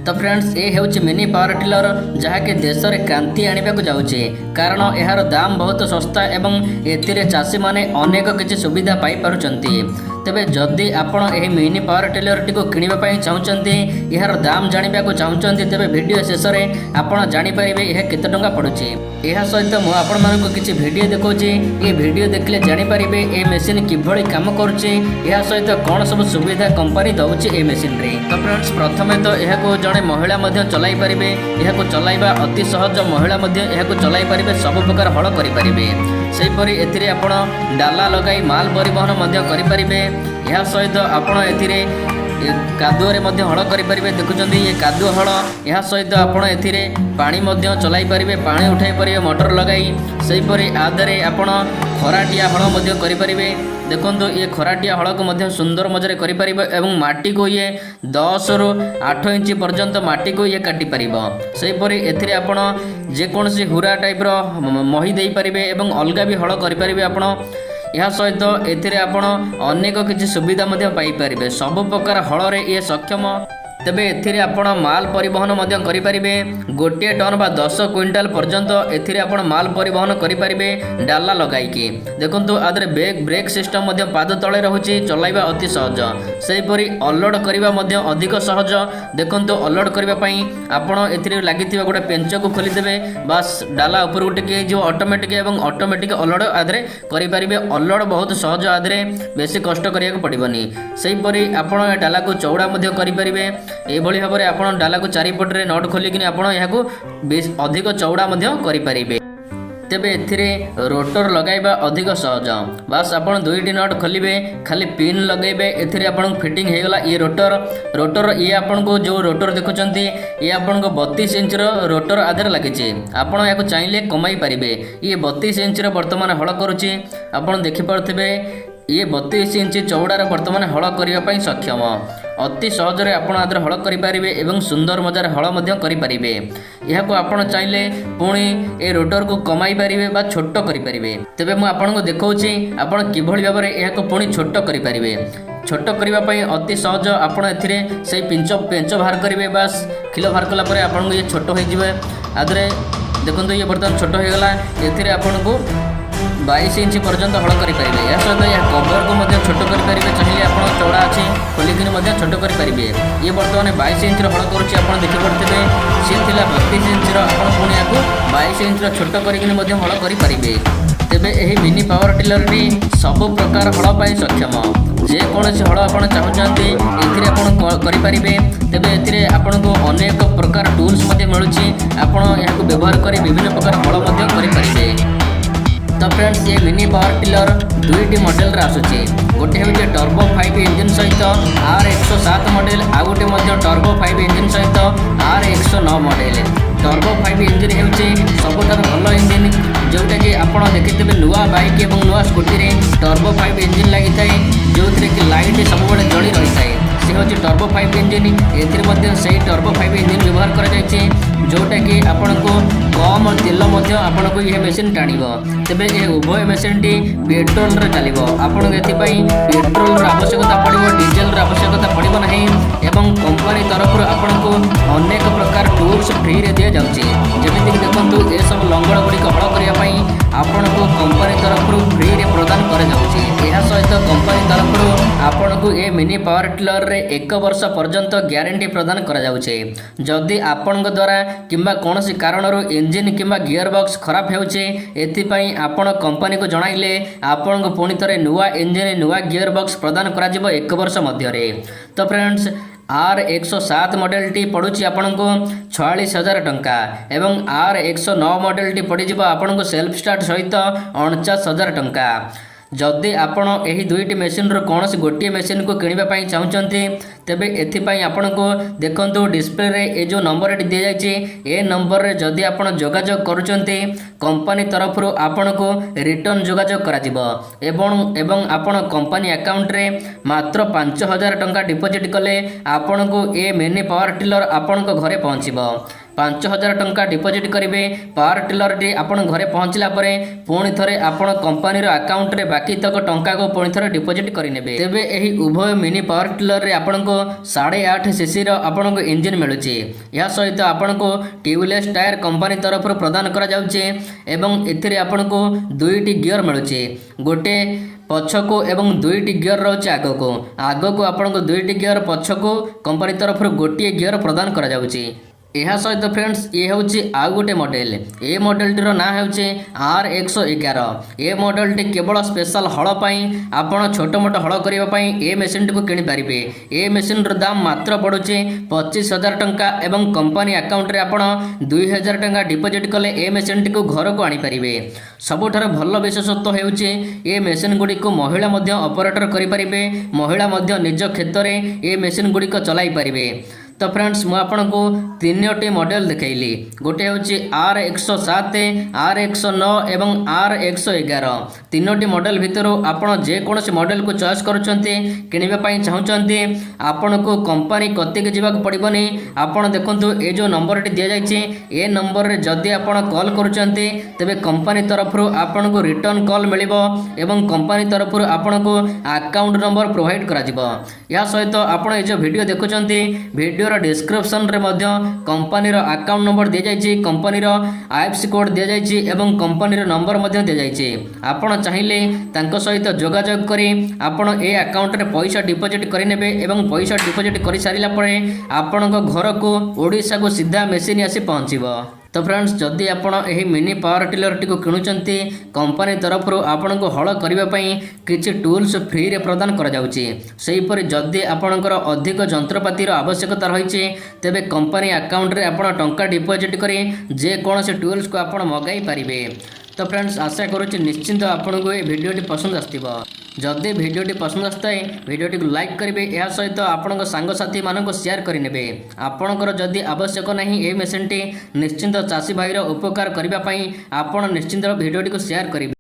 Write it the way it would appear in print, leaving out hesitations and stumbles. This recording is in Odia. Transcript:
ତ ଫ୍ରେଣ୍ଡସ୍, ଏ ହେଉଛି ମିନି ପାୱାର ଟିଲର, ଯାହାକି ଦେଶରେ କ୍ରାନ୍ତି ଆଣିବାକୁ ଯାଉଛି, କାରଣ ଏହାର ଦାମ ବହୁତ ଶସ୍ତା ଏବଂ ଏଥିରେ ଚାଷୀମାନେ ଅନେକ କିଛି ସୁବିଧା ପାଇପାରୁଛନ୍ତି। ତେବେ ଯଦି ଆପଣ ଏହି ମିନି ପାୱାର ଟିଲରଟିକୁ କିଣିବା ପାଇଁ ଚାହୁଁଛନ୍ତି, ଏହାର ଦାମ ଜାଣିବାକୁ ଚାହୁଁଛନ୍ତି, ତେବେ ଭିଡ଼ିଓ ଶେଷରେ ଆପଣ ଜାଣିପାରିବେ ଏହା କେତେ ଟଙ୍କା ପଡ଼ୁଛି। ଏହା ସହିତ ମୁଁ ଆପଣମାନଙ୍କୁ କିଛି ଭିଡ଼ିଓ ଦେଖାଉଛି। ଏ ଭିଡ଼ିଓ ଦେଖିଲେ ଜାଣିପାରିବେ ଏ ମେସିନ୍ କିଭଳି କାମ କରୁଛି, ଏହା ସହିତ କ'ଣ ସବୁ ସୁବିଧା କମ୍ପାନୀ ଦେଉଛି ଏ ମେସିନ୍ରେ। ତ ଫ୍ରେଣ୍ଡସ୍, ପ୍ରଥମେ ତ ଏହାକୁ ଜଣେ ମହିଳା ମଧ୍ୟ ଚଲାଇ ପାରିବେ। ଏହାକୁ ଚଲାଇବା ଅତି ସହଜ। ମହିଳା ମଧ୍ୟ ଏହାକୁ ଚଲାଇ ପାରିବେ, ସବୁ ପ୍ରକାର ହଳ କରିପାରିବେ। ସେହିପରି ଏଥିରେ ଆପଣ ଡାଲା ଲଗାଇ ମାଲ ପରିବହନ ମଧ୍ୟ କରିପାରିବେ। ଏହା ସହିତ ଆପଣ ଏଥିରେ କାଦୁଅରେ ମଧ୍ୟ ହଳ କରିପାରିବେ। ଦେଖୁଛନ୍ତି, ଇଏ କାଦୁଅ ହଳ। ଏହା ସହିତ ଆପଣ ଏଥିରେ ପାଣି ମଧ୍ୟ ଚଲାଇ ପାରିବେ, ପାଣି ଉଠାଇ ପାରିବେ ମଟର ଲଗାଇ। ସେହିପରି ୟା ଦେହରେ ଆପଣ ଖରାଟିଆ ହଳ ମଧ୍ୟ କରିପାରିବେ। ଦେଖନ୍ତୁ, ଇଏ ଖରାଟିଆ ହଳକୁ ମଧ୍ୟ ସୁନ୍ଦର ମଜାରେ କରିପାରିବ ଏବଂ ମାଟିକୁ ଇଏ 10ରୁ 8 ଇଞ୍ଚ ପର୍ଯ୍ୟନ୍ତ ମାଟିକୁ ଇଏ କାଟିପାରିବ। ସେହିପରି ଏଥିରେ ଆପଣ ଯେକୌଣସି ହୁରା ଟାଇପ୍ର ମହି ଦେଇପାରିବେ ଏବଂ ଅଲଗା ବି ହଳ କରିପାରିବେ ଆପଣ। ଏହା ସହିତ ଏଥିରେ ଆପଣ ଅନେକ କିଛି ସୁବିଧା ମଧ୍ୟ ପାଇପାରିବେ। ସବୁ ପ୍ରକାର ହଳରେ ଇଏ ସକ୍ଷମ। ତେବେ ଏଥିରେ ଆପଣ ମାଲ ପରିବହନ ମଧ୍ୟ କରିପାରିବେ। 1 ଟନ୍ ବା 10 କୁଇଣ୍ଟାଲ ପର୍ଯ୍ୟନ୍ତ ଏଥିରେ ଆପଣ ମାଲ ପରିବହନ କରିପାରିବେ ଡାଲା ଲଗାଇକି। ଦେଖନ୍ତୁ, ୟା ଦେହରେ ବ୍ରେକ୍ ସିଷ୍ଟମ ମଧ୍ୟ ପାଦ ତଳେ ରହୁଛି। ଚଲାଇବା ଅତି ସହଜ। ସେହିପରି ଅଲୋଡ଼ କରିବା ମଧ୍ୟ ଅଧିକ ସହଜ। ଦେଖନ୍ତୁ, ଅଲୋଡ଼ କରିବା ପାଇଁ ଆପଣ ଏଥିରେ ଲାଗିଥିବା ଗୋଟେ ପେଞ୍ଚକୁ ଖୋଲିଦେବେ, ବାସ୍, ଡାଲା ଉପରକୁ ଟିକେ ହେଇଯିବ ଅଟୋମେଟିକ୍ ଏବଂ ଅଟୋମେଟିକ୍ ଅଲୋଡ଼ ୟା ଦେହରେ କରିପାରିବେ। ଅଲୋଡ଼ ବହୁତ ସହଜ, ୟା ଦେହରେ ବେଶୀ କଷ୍ଟ କରିବାକୁ ପଡ଼ିବନି। ସେହିପରି ଆପଣ ଏ ଡାଲାକୁ ଚଉଡ଼ା ମଧ୍ୟ କରିପାରିବେ। ଏଇଭଳି ଭାବରେ ଆପଣ ଡାଲାକୁ ଚାରିପଟରେ not ଖୋଲିକିନି ଆପଣ ଏହାକୁ ବେଶ ଅଧିକ ଚଉଡ଼ା ମଧ୍ୟ କରିପାରିବେ। ତେବେ ଏଥିରେ ରୋଟର ଲଗାଇବା ଅଧିକ ସହଜ। ବାସ୍, ଆପଣ ଦୁଇଟି not ଖୋଲିବେ, ଖାଲି ପିନ୍ ଲଗାଇବେ, ଏଥିରେ ଆପଣଙ୍କୁ ଫିଟିଂ ହେଇଗଲା ଇଏ ରୋଟର। ରୋଟର ଇଏ ଆପଣଙ୍କୁ ଯେଉଁ ରୋଟର ଦେଖୁଛନ୍ତି, ଇଏ ଆପଣଙ୍କୁ 32 ଇଞ୍ଚର ରୋଟର ୟା ଦେହରେ ଲାଗିଛି। ଆପଣ ଏହାକୁ ଚାହିଁଲେ କମାଇ ପାରିବେ। ଇଏ 32 ଇଞ୍ଚର ବର୍ତ୍ତମାନ ହଳ କରୁଛି। ଆପଣ ଦେଖିପାରୁଥିବେ, ଇଏ 32 ଇଞ୍ଚ ଚଉଡ଼ାର ବର୍ତ୍ତମାନ ହଳ କରିବା ପାଇଁ ସକ୍ଷମ। ଅତି ସହଜରେ ଆପଣ ୟା ଦେହରେ ହଳ କରିପାରିବେ ଏବଂ ସୁନ୍ଦର ମଜାରେ ହଳ ମଧ୍ୟ କରିପାରିବେ। ଏହାକୁ ଆପଣ ଚାହିଁଲେ ପୁଣି ଏ ରୋଟରକୁ କମାଇ ପାରିବେ ବା ଛୋଟ କରିପାରିବେ। ତେବେ ମୁଁ ଆପଣଙ୍କୁ ଦେଖାଉଛି ଆପଣ କିଭଳି ଭାବରେ ଏହାକୁ ପୁଣି ଛୋଟ କରିପାରିବେ। ଛୋଟ କରିବା ପାଇଁ ଅତି ସହଜ। ଆପଣ ଏଥିରେ ସେଇ ପେଞ୍ଚ ବାହାର କରିବେ, ବାସ୍, ଖିଲ ବାହାର କଲା ପରେ ଆପଣଙ୍କୁ ଇଏ ଛୋଟ ହୋଇଯିବ। ୟା ଦେହରେ ଦେଖନ୍ତୁ, ଇଏ ବର୍ତ୍ତମାନ ଛୋଟ ହୋଇଗଲା। ଏଥିରେ ଆପଣଙ୍କୁ 22 ଇଞ୍ଚ ପର୍ଯ୍ୟନ୍ତ ହଳ କରିପାରିବେ। ଏହା ସହିତ ଏହା କଭରକୁ ମଧ୍ୟ ଛୋଟ କରିପାରିବେ। ଚାହିଁଲେ ଆପଣ ଚଉଡ଼ା ଅଛି, ଖୋଲିକିନି ମଧ୍ୟ ଛୋଟ କରିପାରିବେ। ଇଏ ବର୍ତ୍ତମାନ 22 ଇଞ୍ଚର ହଳ କରୁଛି, ଆପଣ ଦେଖିପାରୁଥିବେ। ସିଏ ଥିଲା 32 ଇଞ୍ଚର। ଆପଣ ପୁଣି ଏହାକୁ 22 ଇଞ୍ଚର ଛୋଟ କରିକିନି ମଧ୍ୟ ହଳ କରିପାରିବେ। ତେବେ ଏହି ମିନି ପାୱାର ଟିଲରଟି ସବୁ ପ୍ରକାର ହଳ ପାଇଁ ସକ୍ଷମ। ଯେକୌଣସି ହଳ ଆପଣ ଚାହୁଁଛନ୍ତି, ଏଥିରେ ଆପଣ କରିପାରିବେ। ତେବେ ଏଥିରେ ଆପଣଙ୍କୁ ଅନେକ ପ୍ରକାର ଟୁଲ୍ସ ମଧ୍ୟ ମିଳୁଛି। ଆପଣ ଏହାକୁ ବ୍ୟବହାର କରି ବିଭିନ୍ନ ପ୍ରକାର ହଳ ମଧ୍ୟ କରିପାରିବେ। ତ ଫ୍ରେଣ୍ଡସ୍, ଏ ମିନି ପାୱାର ଟିଲର ଦୁଇଟି ମଡେଲରେ ଆସୁଛି। ଗୋଟେ ହେଉଛି ଟର୍ବୋ 5 ଇଞ୍ଜିନ୍ ସହିତ ଆର୍ 107 ମଡେଲ, ଆଉ ଗୋଟେ ମଧ୍ୟ ଟର୍ବୋ 5 ଇଞ୍ଜିନ୍ ସହିତ ଆର୍ 109 ମଡେଲ। ଟର୍ବୋ 5 ଇଞ୍ଜିନ୍ ହେଉଛି ସବୁଠାରୁ ଭଲ ଇଞ୍ଜିନ୍, ଯେଉଁଟାକି ଆପଣ ଦେଖିଥିବେ ନୂଆ ବାଇକ୍ ଏବଂ ନୂଆ ସ୍କୁଟିରେ ଟର୍ବୋ 5 ଇଞ୍ଜିନ୍ ଲାଗିଥାଏ, ଯେଉଁଥିରେ କି ଲାଇଟ୍ ସବୁବେଳେ ଜଳି ରହିଥାଏ। ସେ ହେଉଛି ଟର୍ବୋ 5 ଇଞ୍ଜିନ୍। ଏଥିରେ ମଧ୍ୟ ସେଇ ଟର୍ବୋ 5 ଇଞ୍ଜିନ୍ ବ୍ୟବହାର କରାଯାଇଛି, ଯେଉଁଟାକି ଆପଣଙ୍କୁ କମ୍ ତେଲ ମଧ୍ୟ ଆପଣଙ୍କୁ ଇଏ ମେସିନ୍ ଟାଣିବ। ତେବେ ଏ ଉଭୟ ମେସିନ୍ଟି ପେଟ୍ରୋଲରେ ଚାଲିବ। ଆପଣଙ୍କୁ ଏଥିପାଇଁ ପେଟ୍ରୋଲର ଆବଶ୍ୟକତା ପଡ଼ିବ, ଡିଜେଲର ଆବଶ୍ୟକତା ପଡ଼ିବ ନାହିଁ। ଏବଂ କମ୍ପାନୀ ତରଫରୁ ଆପଣଙ୍କୁ ଅନେକ ପ୍ରକାର ଟୁଲ୍ସ ଫ୍ରିରେ ଦିଆଯାଉଛି। ଯେମିତିକି ଦେଖନ୍ତୁ, ଏସବୁ ଲଙ୍ଗଳ ଗୁଡ଼ିକ ହଳ କରିବା ପାଇଁ ଆପଣଙ୍କୁ କମ୍ପାନୀ ତରଫରୁ ଫ୍ରିରେ ପ୍ରଦାନ କରାଯାଉଛି। ଏହା ସହିତ କମ୍ପାନୀ ତରଫରୁ ଆପଣଙ୍କୁ ଏ ମିନି ପାୱାର ଟିଲରରେ 1 ବର୍ଷ ପର୍ଯ୍ୟନ୍ତ ଗ୍ୟାରେଣ୍ଟି ପ୍ରଦାନ କରାଯାଉଛି। ଯଦି ଆପଣଙ୍କ ଦ୍ୱାରା କିମ୍ବା କୌଣସି କାରଣରୁ ଇଞ୍ଜିନ୍ କିମ୍ବା ଗିୟର ବକ୍ସ ଖରାପ ହେଉଛି, ଏଥିପାଇଁ ଆପଣ କମ୍ପାନୀକୁ ଜଣାଇଲେ ଆପଣଙ୍କୁ ପୁଣି ଥରେ ନୂଆ ଇଞ୍ଜିନ୍, ନୂଆ ଗିୟର ବକ୍ସ ପ୍ରଦାନ କରାଯିବ 1 ବର୍ଷ ମଧ୍ୟରେ। ତ ଫ୍ରେଣ୍ଡସ୍, ଆର୍ 107 ମଡ଼େଲଟି ପଡ଼ୁଛି ଆପଣଙ୍କୁ 46,000 ଟଙ୍କା ଏବଂ ଆର୍ 109 ମଡ଼େଲଟି ପଡ଼ିଯିବ ଆପଣଙ୍କୁ ସେଲ୍ଫ ଷ୍ଟାର୍ଟ ସହିତ 49,000 ଟଙ୍କା। ଯଦି ଆପଣ ଏହି ଦୁଇଟି ମେସିନ୍ରୁ କୌଣସି ଗୋଟିଏ ମେସିନ୍କୁ କିଣିବା ପାଇଁ ଚାହୁଁଛନ୍ତି, ତେବେ ଏଥିପାଇଁ ଆପଣଙ୍କୁ ଦେଖନ୍ତୁ, ଡିସପ୍ଲେରେ ଏ ଯେଉଁ ନମ୍ବରଟି ଦିଆଯାଇଛି, ଏ ନମ୍ବରରେ ଯଦି ଆପଣ ଯୋଗାଯୋଗ କରୁଛନ୍ତି, କମ୍ପାନୀ ତରଫରୁ ଆପଣଙ୍କୁ ରିଟର୍ନ ଯୋଗାଯୋଗ କରାଯିବ ଏବଂ ଆପଣ କମ୍ପାନୀ ଆକାଉଣ୍ଟରେ ମାତ୍ର 5,000 ଟଙ୍କା ଡିପୋଜିଟ୍ କଲେ ଆପଣଙ୍କୁ ଏ ମିନି ପାୱାର ଟିଲର ଆପଣଙ୍କ ଘରେ ପହଞ୍ଚିବ। 5000 ଟଙ୍କା ଡିପୋଜିଟ୍ କରିବେ, ପାୱାର ଟିଲରଟି ଆପଣ ଘରେ ପହଞ୍ଚିଲା ପରେ ପୁଣି ଥରେ ଆପଣ କମ୍ପାନୀର ଆକାଉଣ୍ଟରେ ବାକି ତକ ଟଙ୍କାକୁ ପୁଣି ଥରେ ଡିପୋଜିଟ୍ କରିନେବେ। ତେବେ ଏହି ଉଭୟ ମିନି ପାୱାର ଟିଲରରେ ଆପଣଙ୍କୁ 8.5 ସିସିର ଆପଣଙ୍କୁ ଇଞ୍ଜିନ୍ ମିଳୁଛି। ଏହା ସହିତ ଆପଣଙ୍କୁ ଟ୍ୟୁବଲେସ୍ ଟାୟାର କମ୍ପାନୀ ତରଫରୁ ପ୍ରଦାନ କରାଯାଉଛି ଏବଂ ଏଥିରେ ଆପଣଙ୍କୁ ଦୁଇଟି ଗିଅର ମିଳୁଛି, ଗୋଟିଏ ପଛକୁ ଏବଂ ଦୁଇଟି ଗିଅର ରହୁଛି ଆଗକୁ। ଆଗକୁ ଆପଣଙ୍କୁ ଦୁଇଟି ଗିଅର, ପଛକୁ କମ୍ପାନୀ ତରଫରୁ ଗୋଟିଏ ଗିଅର ପ୍ରଦାନ କରାଯାଉଛି। ଏହା ସହିତ ଫ୍ରେଣ୍ଡସ୍, ଇଏ ହେଉଛି ଆଉ ଗୋଟେ ମଡେଲ। ଏ ମଡେଲଟିର ନାଁ ହେଉଛି ଆର୍ 111। ଏ ମଡେଲଟି କେବଳ ସ୍ପେଶାଲ ହଳ ପାଇଁ। ଆପଣ ଛୋଟ ମୋଟ ହଳ କରିବା ପାଇଁ ଏ ମେସିନଟିକୁ କିଣିପାରିବେ। ଏ ମେସିନର ଦାମ ମାତ୍ର ପଡ଼ୁଛି 25,000 ଟଙ୍କା ଏବଂ କମ୍ପାନୀ ଆକାଉଣ୍ଟରେ ଆପଣ 2000 ଟଙ୍କା ଡିପୋଜିଟ୍ କଲେ ଏ ମେସିନଟିକୁ ଘରକୁ ଆଣିପାରିବେ। ସବୁଠାରୁ ଭଲ ବିଶେଷତ୍ୱ ହେଉଛି, ଏ ମେସିନ୍ ଗୁଡ଼ିକୁ ମହିଳା ମଧ୍ୟ ଅପରେଟର କରିପାରିବେ। ମହିଳା ମଧ୍ୟ ନିଜ କ୍ଷେତରେ ଏ ମେସିନ୍ ଗୁଡ଼ିକ ଚଲାଇ ପାରିବେ। ତ ଫ୍ରେଣ୍ଡସ୍, ମୁଁ ଆପଣଙ୍କୁ ତିନୋଟି ମଡେଲ ଦେଖାଇଲି। ଗୋଟେ ହେଉଛି ଆର୍ 107, ଆର୍ 109 ଏବଂ ଆର୍ 111। ତିନୋଟି ମଡେଲ ଭିତରୁ ଆପଣ ଯେକୌଣସି ମଡେଲକୁ ଚଏସ୍ କରୁଛନ୍ତି, କିଣିବା ପାଇଁ ଚାହୁଁଛନ୍ତି, ଆପଣଙ୍କୁ କମ୍ପାନୀ କତିକି ଯିବାକୁ ପଡ଼ିବନି। ଆପଣ ଦେଖନ୍ତୁ, ଏ ଯେଉଁ ନମ୍ବରଟି ଦିଆଯାଇଛି, ଏ ନମ୍ବରରେ ଯଦି ଆପଣ କଲ୍ କରୁଛନ୍ତି, ତେବେ କମ୍ପାନୀ ତରଫରୁ ଆପଣଙ୍କୁ ରିଟର୍ନ କଲ୍ ମିଳିବ ଏବଂ କମ୍ପାନୀ ତରଫରୁ ଆପଣଙ୍କୁ ଆକାଉଣ୍ଟ ନମ୍ବର ପ୍ରୋଭାଇଡ଼ କରାଯିବ। ଏହା ସହିତ ଆପଣ ଏ ଯେଉଁ ଭିଡ଼ିଓ ଦେଖୁଛନ୍ତି, ଭିଡ଼ିଓର ଡିସ୍କ୍ରିପସନରେ ମଧ୍ୟ କମ୍ପାନୀର ଆକାଉଣ୍ଟ ନମ୍ବର ଦିଆଯାଇଛି, କମ୍ପାନୀର ଆଇଏଫ୍ଏସସି କୋଡ୍ ଦିଆଯାଇଛି ଏବଂ କମ୍ପାନୀର ନମ୍ବର ମଧ୍ୟ ଦିଆଯାଇଛି। ଆପଣ ଚାହିଁଲେ ତାଙ୍କ ସହିତ ଯୋଗାଯୋଗ କରି ଆପଣ ଏ ଆକାଉଣ୍ଟରେ ପଇସା ଡିପୋଜିଟ୍ କରିନେବେ ଏବଂ ପଇସା ଡିପୋଜିଟ୍ କରିସାରିଲା ପରେ ଆପଣଙ୍କ ଘରକୁ, ଓଡ଼ିଶାକୁ ସିଧା ମେସିନ୍ ଆସି ପହଞ୍ଚିବ। ତ ଫ୍ରେଣ୍ଡସ୍, ଯଦି ଆପଣ ଏହି ମିନି ପାୱାର ଟିଲରଟିକୁ କିଣୁଛନ୍ତି, କମ୍ପାନୀ ତରଫରୁ ଆପଣଙ୍କୁ ହଳ କରିବା ପାଇଁ କିଛି ଟୁଲ୍ସ ଫ୍ରିରେ ପ୍ରଦାନ କରାଯାଉଛି। ସେହିପରି ଯଦି ଆପଣଙ୍କର ଅଧିକ ଯନ୍ତ୍ରପାତିର ଆବଶ୍ୟକତା ରହିଛି, ତେବେ କମ୍ପାନୀ ଆକାଉଣ୍ଟରେ ଆପଣ ଟଙ୍କା ଡିପୋଜିଟ୍ କରି ଯେକୌଣସି ଟୁଲ୍ସକୁ ଆପଣ ମଗାଇ ପାରିବେ। ତ ଫ୍ରେଣ୍ଡସ୍, ଆଶା କରୁଛି ନିଶ୍ଚିନ୍ତ ଆପଣଙ୍କୁ ଏ ଭିଡ଼ିଓଟି ପସନ୍ଦ ଆସିଥିବ। ଯଦି ଭିଡ଼ିଓଟି ପସନ୍ଦ ଆସିଥାଏ, ଭିଡ଼ିଓଟିକୁ ଲାଇକ୍ କରିବେ। ଏହା ସହିତ ଆପଣଙ୍କ ସାଙ୍ଗସାଥିମାନଙ୍କୁ ସେୟାର କରିନେବେ। ଆପଣଙ୍କର ଯଦି ଆବଶ୍ୟକ ନାହିଁ ଏହି ମେସିନ୍ଟି, ନିଶ୍ଚିନ୍ତ ଚାଷୀ ଭାଇର ଉପକାର କରିବା ପାଇଁ ଆପଣ ନିଶ୍ଚିନ୍ତ ଭିଡ଼ିଓଟିକୁ ସେୟାର କରିବେ।